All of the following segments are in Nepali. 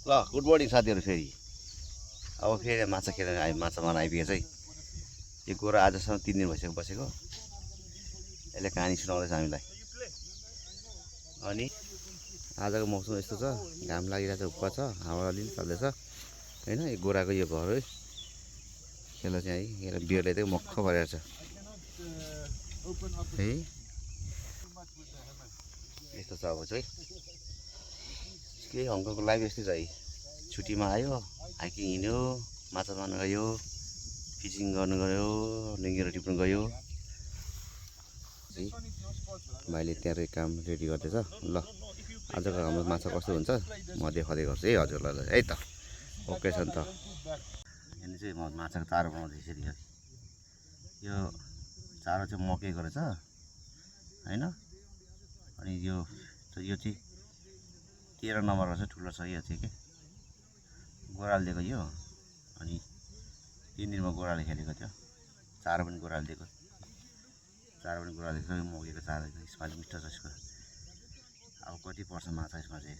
ल गुड मर्निङ साथीहरू। फेरि अब फेरि माछा खेल्न माछा मार्न आइपुगेछ है। यो गोरा आजसम्म 3 दिन भइसक्यो बसेको। यसले कहानी सुनाउँदैछ हामीलाई। अनि आजको मौसम यस्तो छ, घाम लागिरहेछ, उक्का छ, हावा अलिअलि चल्दैछ होइन। यो गोराको यो घर है, खेल्न चाहिँ है, बियरले चाहिँ मक्ख परेको छ है। यस्तो छ अब चाहिँ के हङकङको लाइफ यस्तै छ है। छुट्टीमा आयो, हाइकिङ हिँड्यो, माछा मार्न गयो, फिसिङ गर्नु गयो, लिङ्गेर टिप्नु गयो। भाइले त्यहाँ काम रेडी गर्दैछ। ल आजको हाम्रो माछा कस्तो हुन्छ म देखाउँदै गर्छु है हजुरलाई है त। ओके छ नि त। यहाँ चाहिँ म माछाको चारो बनाउँदैछु यसरी। यो चारो चाहिँ मकैको रहेछ होइन। अनि यो चाहिँ 13 नम्बरको छ, ठुलो छ यो चाहिँ के गोराले दिएको यो। अनि 3 दिनमा गोराले खेलेको थियो। चारो पनि गोराले दिएको, चारो पनि गोराले दिएको। मकैको चारो यसमा चाहिँ मिठो छ यसको। अब कति पर्छ माछा यसमा चाहिँ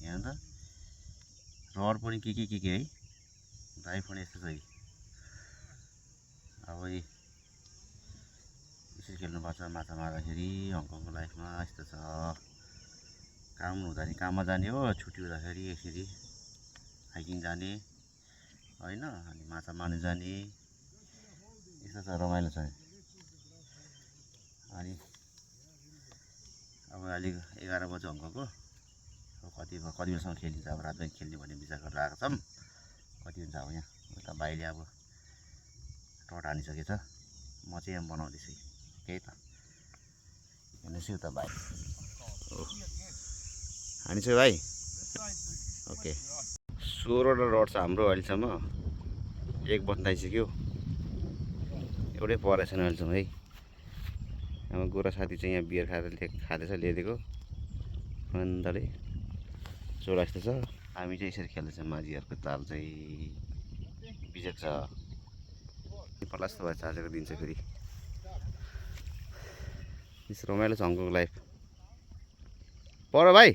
यहाँ त। रड पनि के है, ड्राई पनि यस्तो छ है। अब यसरी खेल्नुपर्छ माछा मार्दाखेरि। हङकङको लाइफमा यस्तो छ। काम हुँदा नि काममा जाने हो, छुट्टी हुँदाखेरि यसरी हाइकिङ जाने होइन। अनि माछा मार्न जाने, यस्तो छ, रमाइलो छ। अनि अब अहिले 11 बज्यो हङकङको। अब कति बेलासम्म खेलिन्छ, अब रातभरि खेल्ने भन्ने विचार गरेर आएको छौँ। कति हुन्छ अब यहाँ उता भाइले अब टट हानिसकेछ, म चाहिँ यहाँ बनाउँदैछु केही त। हेर्नुहोस् उता भाइ हानिसक्यो भाइ। ओके 16वटा रड छ हाम्रो अहिलेसम्म। 1 बज्न आइसक्यो, एउटै परेको छैन अहिलेसम्म है। अब गोरा साथी चाहिँ यहाँ बियर खाँदैछ ल्याइदिएको मजाले चोला जस्तो छ। हामी चाहिँ यसरी खेल्दैछौँ। माझीहरूको ताल चाहिँ बिजक छ। पलास्तो भएछ आजको दिन चाहिँ। फेरि यस्तो रमाइलो छ हङकङको लाइफ। पर भाइ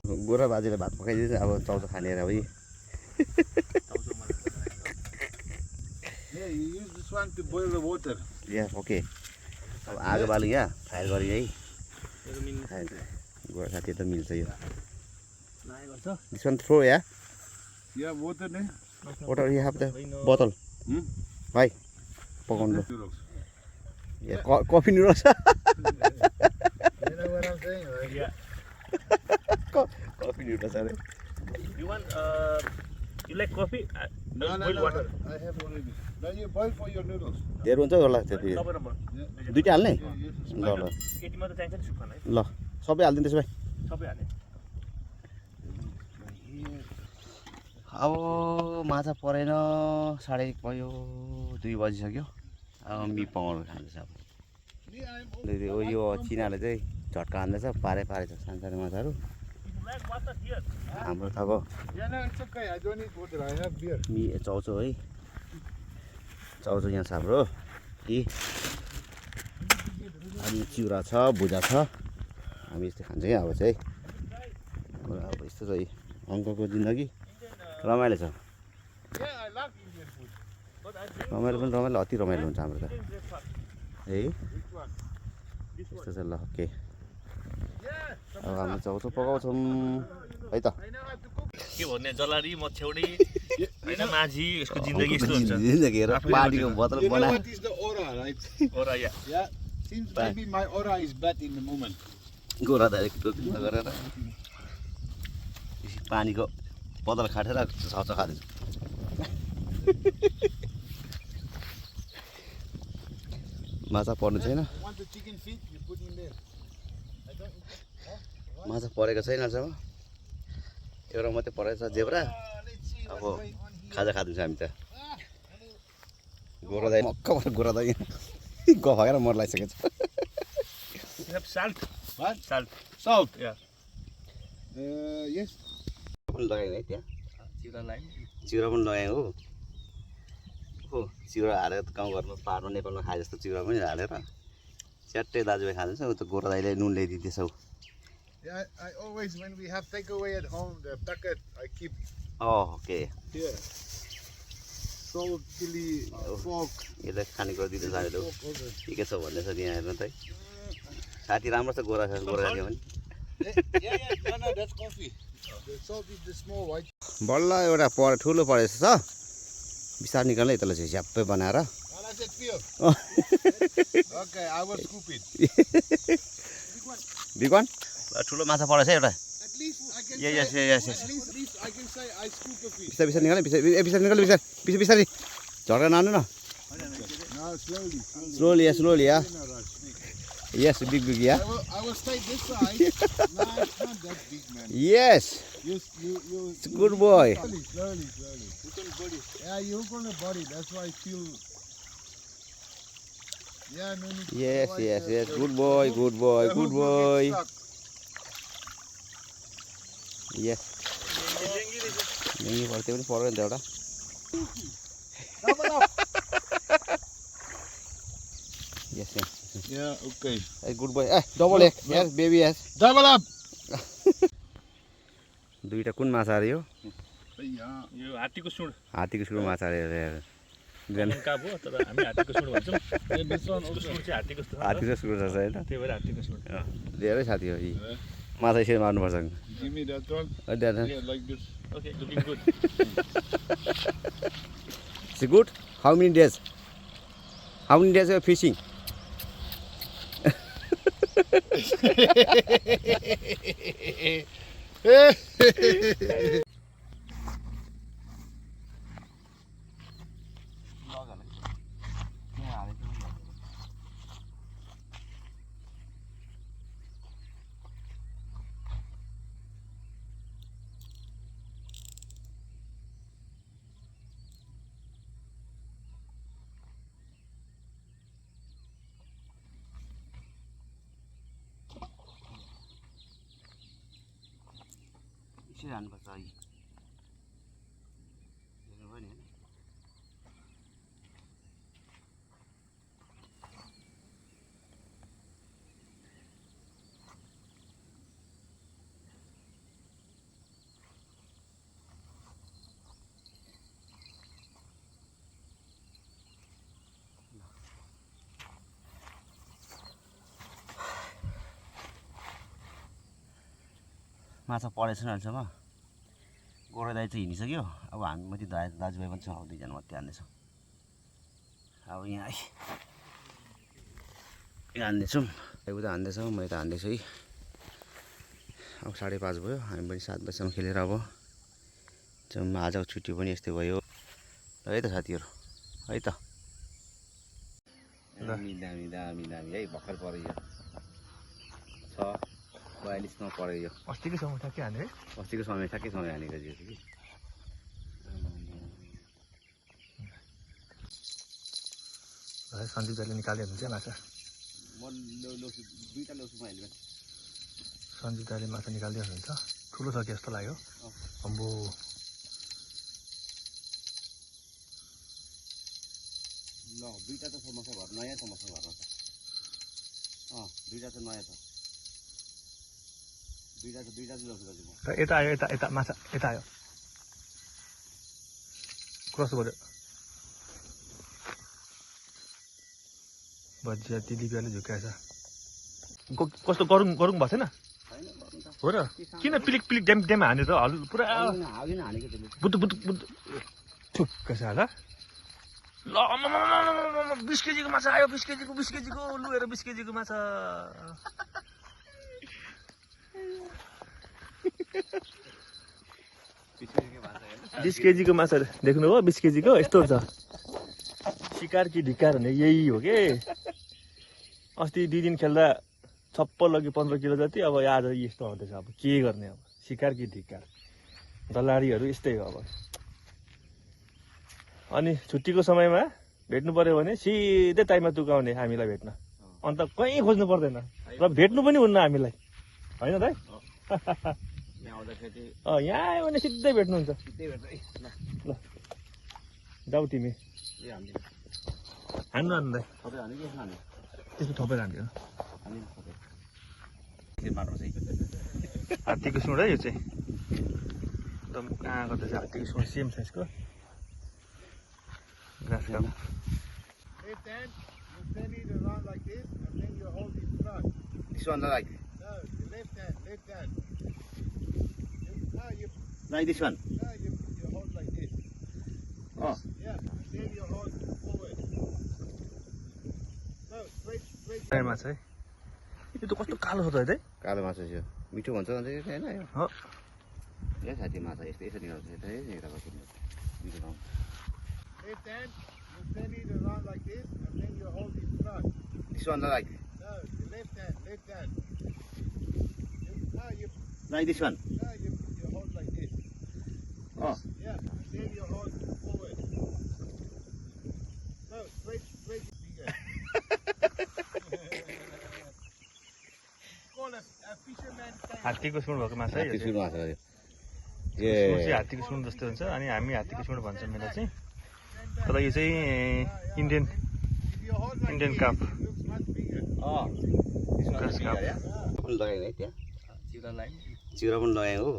गोरा बाजेले भात पकाइदिन्छ। अब चाउचाउ खाने अब यहाँ ओके। अब आगो बाल्यो, यहाँ फ्राई गऱ्यो है। गोरा साथी त मिल्छ यो। This one throw yeah? Yeah, water ne? What are you have the bottle? भाइ पकाउनु। Yeah, coffee noodles. You know what I'm saying, right? Yeah. Coffee noodles are. You want you like coffee? No, Boil water. I have already. Now you boil for your noodles. धेरै हुन्छ होला त्यति। तपाईँ नम्बर दुईटा हाल्ने? Yes. ल ल केटी मात्र चाहिन्छ नि सुक्खान है। ल सबै हाल्दिनु त्यसो भए। सबै हाल्ने। अब माछा परेन, 1:30 भयो, 2 बजिसक्यो। अब मि पकाउनु खाँदैछ। अब यो चिनाले चाहिँ झट्का हान्दैछ, पारै छ सानो सानो माछाहरू। हाम्रो त अब Yeah, no, it's okay. I don't need water. I have beer. मि चाउचाउ है, चाउचाउ यहाँ छ हाम्रो। अनि चिउरा छ, भुजा छ। हामी यस्तो खान्छ क्या अब चाहिँ। अब यस्तो छ है हङकङको जिन्दगी। रमाइलो छ। Yeah, I love Indian food. रमाइलो पनि रमाइलो, अति रमाइलो हुन्छ हाम्रो त है। Which one? यस्तो छ। ल ओके। Yeah. अब हामी चाउचाउ पकाउँछौँ है त। I know how to cook. के भन्ने जलारी मछ्यौडी हैन माझी यसको जिन्दगी यस्तो हुन्छ। जिन्दगी हेर पार्टीको बोतल You know बना। what is the aura, right? Aura yeah Yeah. Seems maybe my aura is bad in the moment. गोरा दाइले टोपी गरेर पानीको बोतल खाटेर चाउचाउ खाँदैछ। माछा पर्नु छैन। You want the chicken feet? You put in there. I don't. Huh? माछा परेको छैन अहिलेसम्म। एउटा मात्रै परेको छ जेब्रा। Let's see अब what's going on here. खाजा खाँदैछ हामी त। गोरा दाइ मक्क गोरा दाइ गफाएर मर लागिसकेको छ। You have salt? What? Salt. Salt. Yeah. Yes. पनि लगाएँ है त्यहाँ। चिरा लाइन। चिउरा पनि लगाएँ हो। चिउरा हालेर त गाउँघरमा पाहाडमा नेपालमा खाए जस्तो चिउरा पनि हालेर च्याट्टै दाजुभाइ खाँदैछ। उ त गोरा दाइले नुन ल्याइदिँदैछ। Yeah, I always, when we have takeaway at home, the packet I keep okay here. Salt, chili, pork, यो त खानेकुरा दिँदैछ अहिले pork over. के छ भन्ने छ यहाँ हेर्नु त है साथी राम्रो छ गोरा थियो भने No, that's coffee. The salt is the small white. बल्ल एउटा ठुलो परेछ छ बिस्तार निकाल्नु है त्यसलाई चाहिँ झ्याप्पै बनाएर Well, I said feel. Okay, I will scoop it. बिगन ठुलो माछा परेछ है एउटा At least I can Yes, say, yes, yes. at least I can say I scoop a fish. बिस्तार बिस्तार निकाल्नु बिस्तार निकाल्नु बिस्तारै झर्का नानु न No, slowly. Slowly yeah In a rush. Yes big yeah I will stay this side. No, it's not that big, man. Yes You. Good boy Slowly. Yeah, you're gonna body. That's why I feel. Yeah, no need. Yes otherwise, yes the- yes the- good boy the hook will get stuck. Yes dengue पर्थ्यो पनि पऱ्यो नि त एउटा Double up. Yes Yeah, okay. Good boy A double एक यस बेबी यस Double up. दुईवटा कुन माछा अरे यो Yeah. यो हात्तीको सुँड हात्तीको सुरु माछा अरे काब हो तर हामी हात्तीको सुँड भन्छौँ Yeah, this one यसको also. सुँड चाहिँ हात्तीको जस्तो छ हात्तीको सुरु छ होइन त्यही भएर हात्तीको सुँड धेरै साथी हो यी माछा यसरी मार्नुपर्छ Give me that one. That Yeah, like this. Okay looking good it's good how many days you fishing यसरी हान्नुपर्छ है हेर्नुभयो नि होइन माछा परेछ नि अहिलेसम्म गोरा दाइ चाहिँ हिँडिसक्यो अब हामी मात्रै दाजुभाइ पनि छौँ अब दुईजना मात्रै हान्दैछौँ अब यहाँ हान्दैछौँ उता हान्दैछौँ मैले त हान्दैछु है अब 5:30 भयो हामी पनि 7 बजीसम्म खेलेर अब जम्मा आजको छुट्टी पनि यस्तै भयो है त साथीहरू है त दामी दामी दामी दामी है भर्खर पऱ्यो यो 6:42 मा पऱ्यो यो अस्तिकै समय ठ्याक्कै हाने है अस्तिको समय ठ्याक्कै समय हानेको जिउ कि सञ्जीव दाइले निकाल्यो भने चाहिँ माछा म दुईवटा लौसुमा हाल्नु सञ्जीव दाइले माछा निकाल्दियो हुन्छ ठुलो छ कि जस्तो लाग्यो अम्बो ल दुईवटा त समस्या घर नयाँ समस्या घरमा छ दुईवटा त नयाँ छ दुईवटा चाहिँ लौसु दाजु म यता आयो यता माछा यता आयो क्रस गर्यो बजिया दिदीले झुक्याएछ कस्तो गरुङ भएको छैन हो र किन पिलिक ड्याम हानेर पुरा हालिन हानेको त्यसले बुद्ध ठुक्क छ ल 20 केजीको माछा आयो 20 केजीको लु हेर 20 केजीको माछा 20 केजीको माछा देख्नुभयो 20 केजीको यस्तो छ शिकार कि ढिकार भने यही हो के अस्ति 2 दिन खेल्दा छप्प लग्यो 15 किलो जति अब आज यस्तो हुँदैछ अब के गर्ने अब शिकार कि ढिकार दलाडीहरू यस्तै हो अब अनि छुट्टीको समयमा भेट्नु पर्यो भने सिधै टाइममा तुकाउने हामीलाई भेट्न अन्त कहीँ खोज्नु पर्दैन र भेट्नु पनि हुन्न हामीलाई होइन दाइ यहाँ आयो भने सिधै भेट्नुहुन्छ ल जाऊ तिमी हान्नु दाइ त्यसमा थपेर हान्दियो हात्तीको सुँड है यो चाहिँ एकदम कहाँ गर्दा चाहिँ हात्तीको सुँड सेम साइजको grass cup Left hand, you turn it around like this, and then you hold it flat. This one like No, your left hand, left hand. You this one. hold like this. Oh. Yeah, and then you hold forward. No, straight. माछा है यो त कस्तो कालो छ त है कालो माछा छ मिठो भन्छ हैन यो हो ए साथी माछा यसरी गर्छ यता यता गर्छ मिठो ठाउँ Left hand, you turn it around like this, and then you hold it flat. This one like No, your left hand, left hand. You this one. hold like this. Oh. Yeah, and then you hold forward. No, straight bigger. Call a fisherman tank. हात्तीको सुँड भएको माछा है यो हात्ती चाहिँ। सुन माछा यो सुँड चाहिँ हात्तीको सुँड जस्तो हुन्छ अनि हामी हात्तीको सुँड भन्छौँ मेला चाहिँ तर यो चाहिँ Indian If you hold like Indian this, carp. it looks much bigger. this one Grass carp. पनि लगाएँ है त्यहाँ चिउरालाई चिउरा पनि लगाएँ हो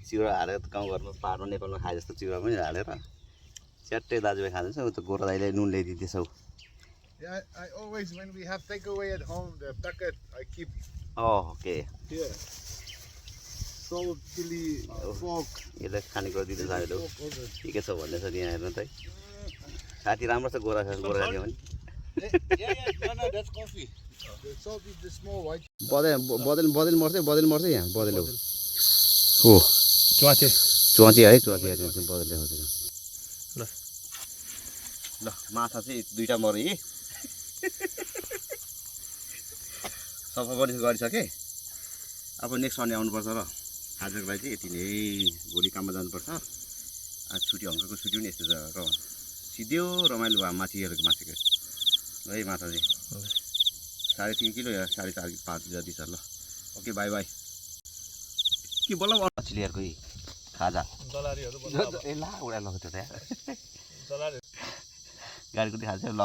चिउरा हालेर त गाउँघरमा पाहाडमा नेपालमा खाए जस्तो चिउरा पनि हालेर च्याट्टै दाजुभाइ खाँदैछ उ त गोरा दाइले नुन ल्याइदिँदैछ हौ Yeah, I always, when we have takeaway at home, the bucket I keep okay here. Salt, chili, fork, यसलाई खानेकुरा दिँदैछ अहिले fork over. के छ भन्दैछ यहाँ हेर्नु त है साथी राम्रो छ गोरा थियो भने No, that's coffee. The salt is the small white. बदेल मर्छ यहाँ बदेल हो चुवाचे चुवाची है चुवाची बदेल देखाउँछ ल ल माछा चाहिँ दुईवटा मऱ्यो है सफा गरिसकेँ अब नेक्स्ट सन्डे आउनुपर्छ र आजको लागि चाहिँ यति नै भोलि काममा जानुपर्छ आज छुट्टी अङ्कलको छुट्टी पनि यस्तो छ र सिधो रमाइलो भयो माछीहरूको माछेको है माछा चाहिँ 3.5 किलो या 4.5 जति छ ल ओके बाई बाई के बोला मछलीहरूको खाजा दलारीहरू ए ला उडा लगेको थियो त दलारी गाडीको खान्छ ल